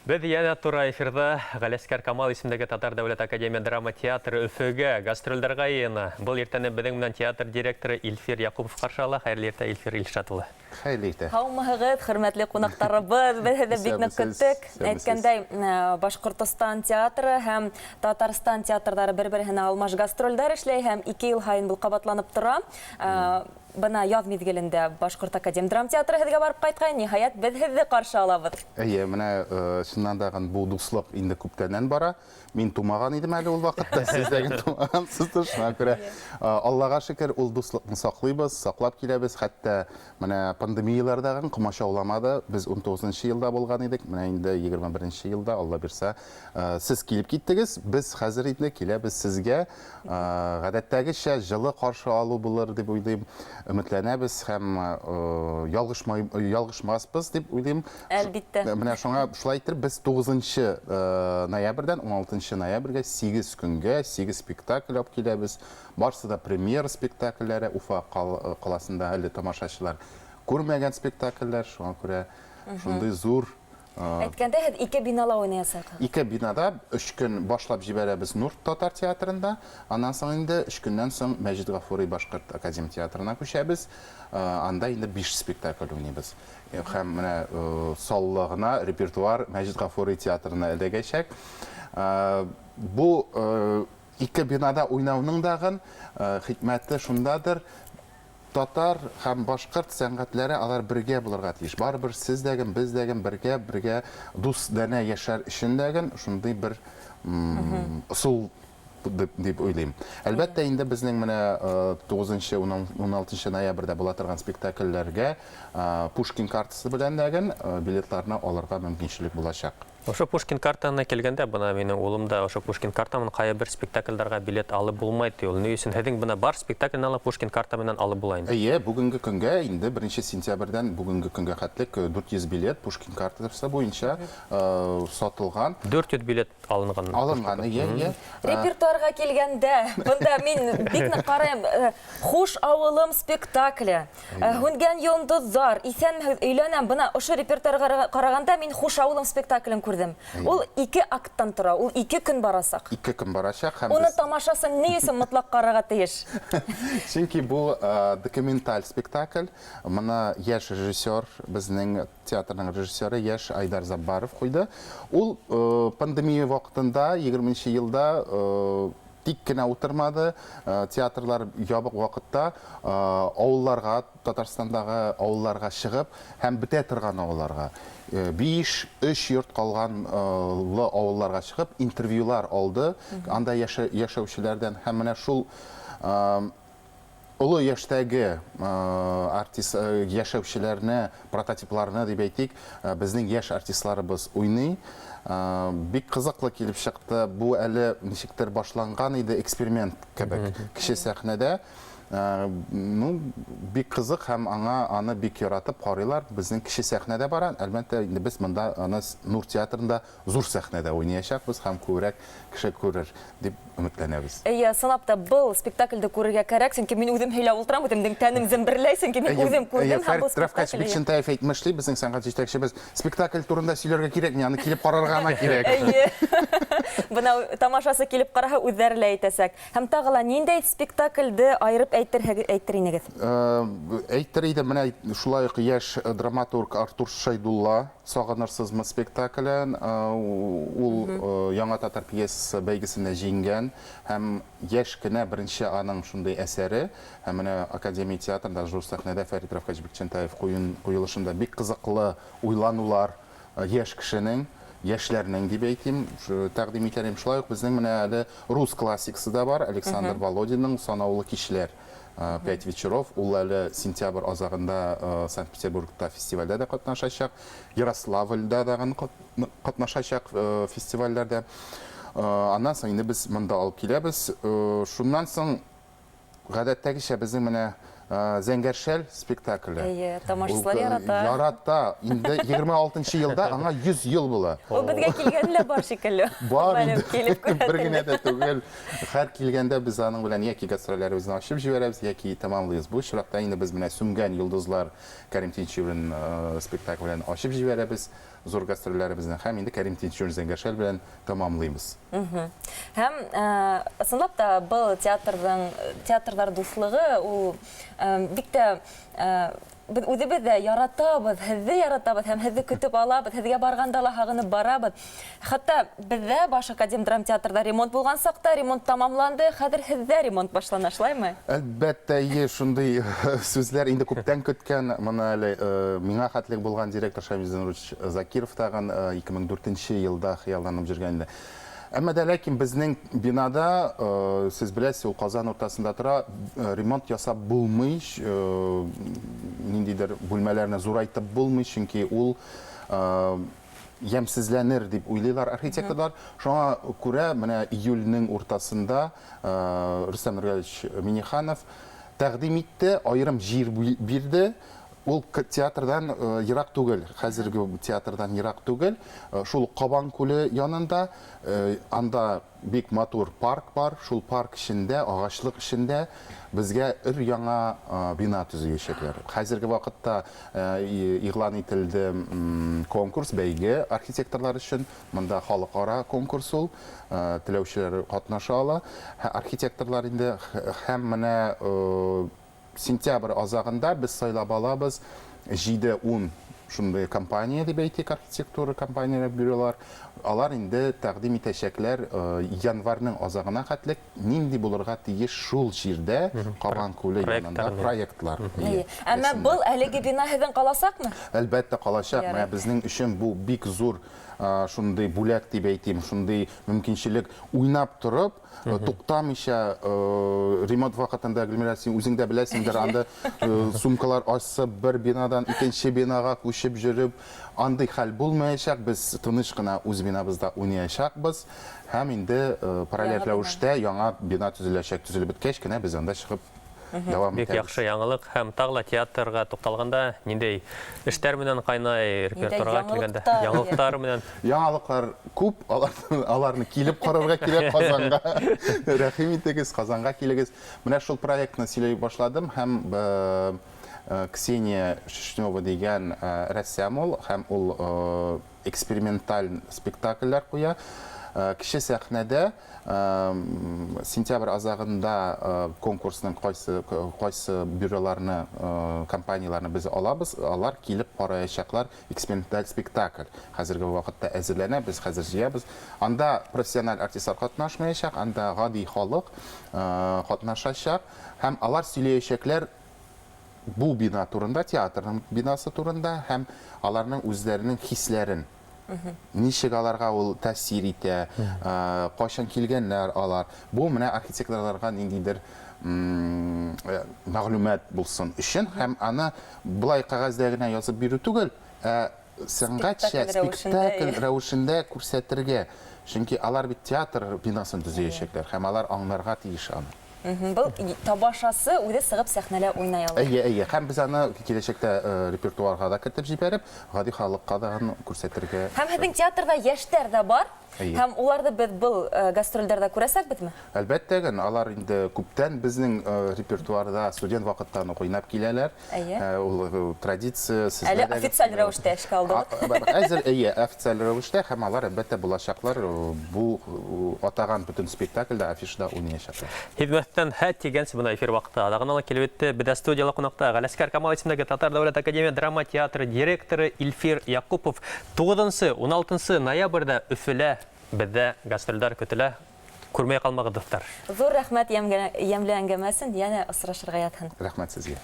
Беҙ йәнә тура эфирҙа. Ғәлиәсғәр Камал исемендәге Татар дәүләт академия драма театры Өфөгә гастролдәргә йыйына. Был иртәне беҙҙең менән театр директоры Илфир Яҡупов ҡаршы ала. Хәйерле иртә, Илфир Илшат улы. Хәйерле иртә. Һаумыһығыҙ, хөрмәтле ҡунаҡтарыбыҙ! Беҙ һеҙҙе бик ныҡ көттөк. Әйткәндәй, Башҡортостан театры һәм Татарстан театрҙары бер-береһенә алмаш гастролдәр эшләй һәм 2 йыл һайын был ҡабатланып тора. Бына яҙ миҙгелендә Башҡорт академ драмтеатры һеҙгә барып ҡайтҡан, ниһайәт, беҙ һеҙҙе ҡаршы алабыҙ. Эйе, менә чыннан да бу дуслыҡ инде күптәннән бара. Мин тумаған идем әле ул ваҡытта, сез дә генә тумағансыздыр. Шуңа күрә Аллаға шөкер, ул дуслыҡны саклыйбыз, саклап киләбез. Хәтта менә пандемияләр дә комачауламады. Без 19 елда булган идек, менә инде 21 елда, Алла бирсә, сез килеп киттегез. Без хәзер инде киләбез сезгә. Гадәттәгечә җылы каршы алу булыр дип уйлыйм, өметләнәбез һәм ялгышмасбыз дип уйлыйм. Әлбиттә. Менә шуңа шулай итеп без 9 ноябрьдән 16 ноябрьгә 8 көнгә 8 спектакль алып киләбез. Барсы да премьера спектакльләре, Уфа каласында әле тамашачылар күрмәгән спектакльләр, шуңа күрә шундый зур. Әйткәндәй, һеҙ ике бинала уйнаясаҡһығыҙ. Ике бинада өч көн башлап җибәрәбез Нур татар театрында, аннан соң инде өч көннән соң Мәҗит Гафури башкорт академ театрына күчәбез. Анда инде биш спектакль уйныйбыз. Һәм менә саллы гына репертуар Мәҗит Гафури театрына эләгәчәк. Бу ике бинада уйнауның дагын хикмәте шундадыр, татар һәм башкорт сәнгатьләре алар бергә булырга тиеш. Барыбер сез дәген, без дәген бергә, бергә дус-данә яшәр өчен дәген шундый бер ысул дип уйлыйм. Әлбәттә, инде безнең менә 9-нчы, 16 ноябрьдә була торган спектакльләргә Пушкин картасы белән дәген билетларны алырга мөмкинчелек булачак. Ошо Пушкин картаны килгәндә, бына минең улым да ошо Пушкин карта менән кая бер спектакльләргә билет алып булмай, ди ул. Ни өчен? Һеҙҙең бына бар спектакльне ала Пушкин карта менән алып була инде. Эйе, бүгенге көнгә инде беренче сентябрьдән бүгенге көнгә хәтлек 400 билет Пушкин картасы буенча сатылган. 400 билет алынган. Алынган, эйе, эйе. Репертуарга килгәндә, бында мин бик нык карыйм, Хуш авылым спектакле. Һүнгән йолдызлар, Исәнмеһегез, өйләнәм. Бына ошо репертуарга караганда мин Хуш авылым спектаклен күрдем. Ул ике акттан тора, ул ике көн барасак. Ике көн барачак һәм Уны тамашасы ни өчен мотлак карарга тиеш? Чөнки бу документаль спектакль. Моны яшь режиссер, безнең театрның режиссеры яшь Айдар Заббаров куйды. Ул пандемия вакытында, 20 елда тик кенә утырмады, театрлар ябык вакытта авылларга, Татарстандагы авылларга чыгып һәм бетә торган авылларга, биш, өч йорт калган лы авылларга чыгып интервьюлар алды, анда яшәүчеләрдән һәм менә шул олы яшьтәге артист яшәүчеләрне, прототипларны дип әйтик, безнең яшь артистларыбыз уйный. Бик кызыклы килеп чыкты. Бу әле ничектер башланган иде эксперимент кебек кече сәхнәдә. Ну, бик кызык һәм аңа аны бик яратып карыйлар. Безнең кече сәхнәдә бара. Әлбәттә, инде без монда аны Нур театрында зур сәхнәдә уйнаячакбыз һәм күбрәк кеше күрер дип өметләнәбез. Әйе, ысынлап та, был спектакльде күрергә кәрәк, чөнки мин үзем һөйләп ултырам, үземнең тәнем земберләй, чөнки мин үзем күрдем һәм был Фәрит Рафкатьевич спектакль. Бикчәнтаев әйтмешли, безнең сәнгать җитәкчебез, спектакль турында сөйләргә кирәкми, аны килеп карарга гына кирәк. Әйе. Бына тамашасы килеп караһа, үзләре лә әйтәсәк. Һәм тагы ла ниндәй спектакльде аерып әйтер әйтер инегез? Әйтер идем, менә шулай ук яшь драматург Артур Шәйдулла Сагынырсызмы спектаклен, ул Яңа татар пьесасы бәйгесендә җиңгән һәм яшь кенә беренче аның шундый әсәре. Һәм менә Академия театрында зур сәхнәдә Фәрит Рафкатьевич Бикчәнтаев куелышында бик кызыклы уйланулар яшь кешенең, яшьләрнең дип әйтим, тәкъдим итәр идем. Шулай ук безнең менә әле рус классикасы да бар, Александр Володинның Санаулы кичләр. Пять вечеров, ул әле сентябрь азагында Санкт-Петербургта фестивальдә дә катнашачак, Ярославльдә дагын катнашачак фестивальләрдә. Аннан соң инде без монда алып киләбез. Шуннан соң гадәттәгечә безнең менә Зәңгәр шәл спектакле. Әйе, тамашачылар ярата. Ярата. Инде 26 елда аңа 100 ел була. Ул безгә килгәне лә бар шикелле. Бар инде. Бер генә дә түгел. Һәр килгәндә без аның белән яки гастрольләребезне ачып җибәрәбез, яки тәмамлыйбыз. Бу очракта инде без менә Сүнгән йолдызлар Кәрим Тинчурин спектакле белән ачып җибәрәбез. зур гастрольләребезне һәм инде Кәрим Тинчурин Зәңгәр шәл белән тәмамлыйбыз. Һәм ысынлап та был театрҙың театрҙар дуҫлығы ул бик тә беҙ үҙебеҙ ҙә яратабыҙ, һеҙҙе яратабыҙ һәм һеҙҙе көтөп алабыҙ, һеҙгә барғанда ла һағынып барабыҙ. Хатта беҙҙә Баш академ драмтеатрҙа ремонт булған саҡта ремонт тамамланды, хәҙер һеҙҙә ремонт башлана, шулаймы? Әлбәттә, эйе, шундай сүзләр инде күптән көткән. Моны әле миңа хәтлек булган директор Шамил Зиннурович Закиров тагын 2004 елда хыялланып йөргән инде. Әмма дә ләкин безнең бинада, сез беләсез, ул Казан уртасында тора, ремонт ясап булмый, ниндидер бүлмәләрне зурайтып булмый, чөнки ул ямьсезләнер дип уйлыйлар архитекторлар. Шуңа күрә менә июльнең уртасында Рөстәм Нургалиевич Минниханов тәкъдим итте, аерым җир бирде. Ул театрдан ерак түгел, хәзерге театрдан ерак түгел, шул Кабан күле янында, анда бик матур парк бар, шул парк эчендә, агачлык эчендә безгә өр-яңа бина төзиячәкләр. Хәзерге вакытта игълан ителде конкурс, бәйге архитекторлар өчен. Монда халыкара конкурс ул, теләүчеләр катнаша ала. Архитекторлар инде һәм менә сентябрь азагында без сайлап алабыз 7-10 шундый компания дип әйтик, архитектура компанияләр, бюролар. Алар инде тәкъдим итәчәкләр январьның азагына хәтлек нинди булырга тиеш шул җирдә, Кабан күле янында проектлар. Әмма был әлеге бина һеҙҙең ҡаласаҡмы? Әлбәттә, калачак. Менә безнең өчен бу бик зур шундый бүләк дип әйтим, шундый мөмкинчелек уйнап торып, туктамыйча ремонт вакытында, Гөлмира, син үзең дә беләсеңдер, анда сумкалар асып, бер бинадан икенче бинага күчеп йөреп, андый хәл булмаячак. Без тыныч кына үз бинабызда уйнаячакбыз һәм инде параллель рәвештә яңа бина төзеләчәк. Төзелеп беткәч кенә без анда чыгып дәвам Бик итәбез. яхшы яңалык. Һәм тагы ла театрга тукталганда, ниндәй эшләр менән кайнай репертуарга килгәндә? Яңалыклар менән. Яңалыклар күп, аларны килеп карарга кирәк Казанга. Рәхим итегез, Казанга килегез. Менә шул проектны сөйли башладым һәм Ксения Шишнева дигән рәссам ул, һәм ул эксперименталь спектакльләр куя. Кече сәхнәдә сентябрь азагында конкурсның кайсы кайсы бюроларны, компанияләрне без алабыз, алар килеп караячаклар эксперименталь спектакль. Хәзерге вакытта әзерләнә, без хәзер җыябыз. Анда профессиональ артистлар катнашмаячак, анда гади халык катнашачак һәм алар сөйләячәкләр бу бина турында, театрның бинасы турында һәм аларның үзләренең хисләрен. Ничек аларга ул тәэсир итә, кайчан килгәннәр алар. Бу менә архитекторларга ниндидер мәгълүмат булсын өчен һәм аны былай кәгазьдә генә язып бирү түгел, ә сәнгатьчә спектакль рәвешендә күрсәтергә. Чөнки алар бит театр бинасын төзиячәкләр һәм алар аңларга тиеш аны. Был тамашасы үҙе сығып сәхнәлә уйнай ала. Әйе, әйе. Һәм без аны киләчәктә репертуарга да кертеп җибәреп, гади халыкка да аны күрсәтергә. Һәм һеҙҙең театрҙа йәштәр ҙә бар. Һәм уларҙы беҙ был гастролдәрҙә күрәсәкбеҙме? Әлбәттә, алар инде күптән безнең репертуарда студент ваҡыттан уҡ уйнап киләләр. Ул традиция. Әле официаль рәүештә эшкә алдығыҙ. Әзер, әйе, официаль рәүештә һәм алар әлбәттә булачаклар. Бу атаған бөтен спектакльдә, афишада уйнаячаклар. Хидмәттән һә тигәнсе бына эфир ваҡыты аҙағына ла килеп етте. Беҙҙә студияла ҡунаҡта Ғәләскәр Камал исемендәге Татар дәүләт академия драма театры директоры Илфир Яҡупов. 9-16 ноябрҙә Өфөлә беҙҙә гастролдәр көтөлә. Күрмәй ҡалмағыҙ, дуҫтар. Ҙур рәхмәт йәмле әңгәмәсен, йәнә осрашырға яҙһын. Рәхмәт һеҙгә.